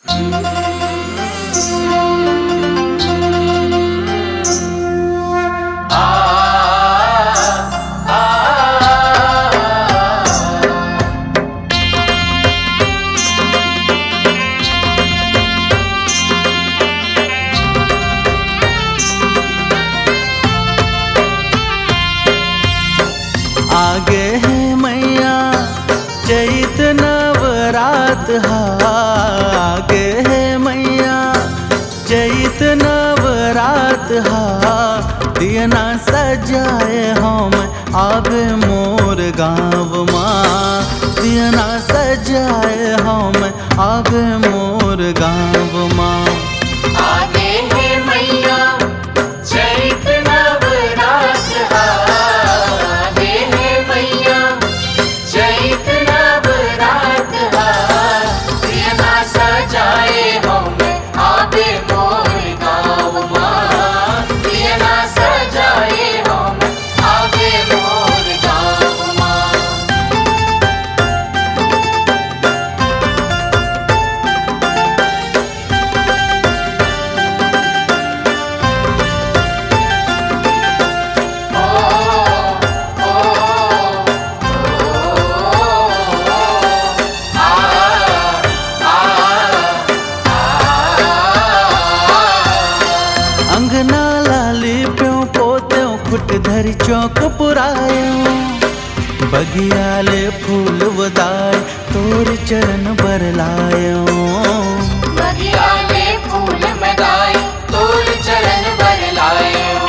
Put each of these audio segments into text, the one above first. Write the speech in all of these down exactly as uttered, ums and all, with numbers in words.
आगे हे मैया चैत नवरात हा, आगे हे मैया चैत नवरात हा। दियना सजाए हँव मैं आबे मोर गाँव मा, दियना सजाए हँव मैं आबे मोर गाँव मा। आगे हे मैया चैत नवरात हा, आगे हे मैया चैत नवरात हा। दियना सजाए हँव मैं आबे मोर गाँव मा, दियना सजाए हँव मैं आबे मोर गाँव मा। अंगना ला लिप्यों पोत्यों खुट धरि चौक पुरायों, बगिया ले फूल वदाय तोर चरण बर लायों। बगिया ले फूल वदाय तोर चरण बर लायों।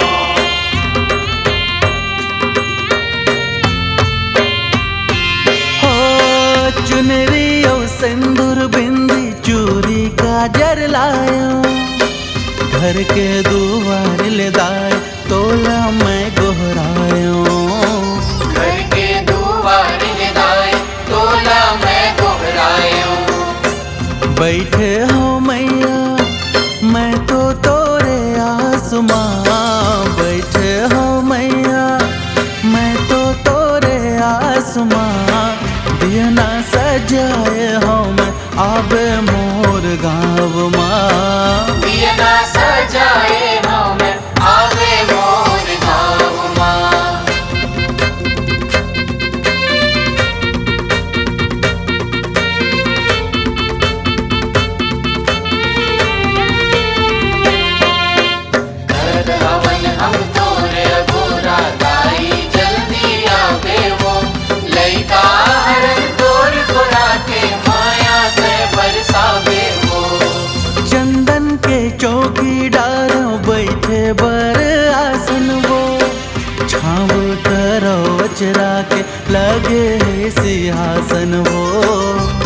हो चुनरी अउ सिंदूर बिंदी चूरी काजर लायों। घर के दुवार ले दाय तोला मैं गोहरायों। घर के दुवार ले दाय तोला मैं गोहरायों। बइठे हँव मैया मैं तो तोरे आस मा, बइठे हँव मैया मैं तो तोरे आस मा। दियना सजाए हँव मैं आबे मोर गाँव मा। दियना सजाए हँव मैं आबे मोर गाँव मा। करत हवन हम तोर अगोरा, दाई जल्दी आबे वो। लइका हरन तोर गोरा के, माया तैं बरसाबे वो। चंदन के चौकी डारँव बइठे बर आसन वो। छाँव करँव अचरा के लगे हे सिंहासन वो।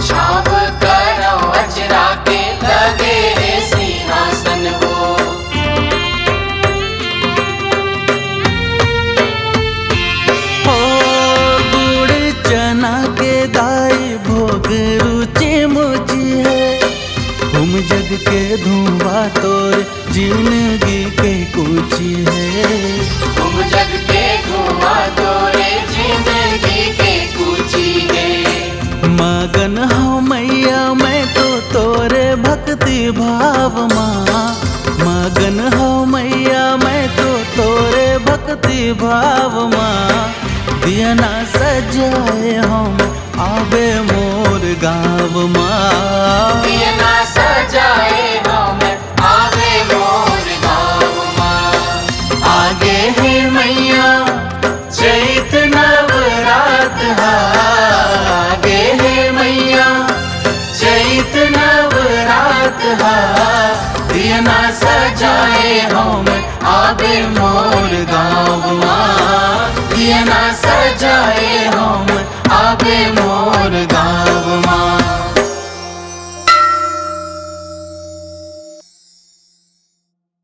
छाँव करँव अचरा के लगे हे सिंहासन वो। हो गुड़ चना के दाई भोग रुचि मुचि हे। घूम जग के धुआँ तोर जिनगी के कुची हे। घूम जग के धुआँ तोरे जिनगी के कुची हे। मगन हँव मैया मैं तो तोरे भक्ति भाव मा। मगन हँव मैया मैं तो तोरे भक्ति भाव मा। दियना सजाए हँव मैं आबे मोर गाँव मा। दियना सजाए हँव मैं आबे मोर गाँव मा। आगे हे मैया चैत नवरात हा, आगे हे मैया चैत नवरात हा। दियना सजाए हँव मैं आबे मोर गाँव मा। दियना सजाए हँव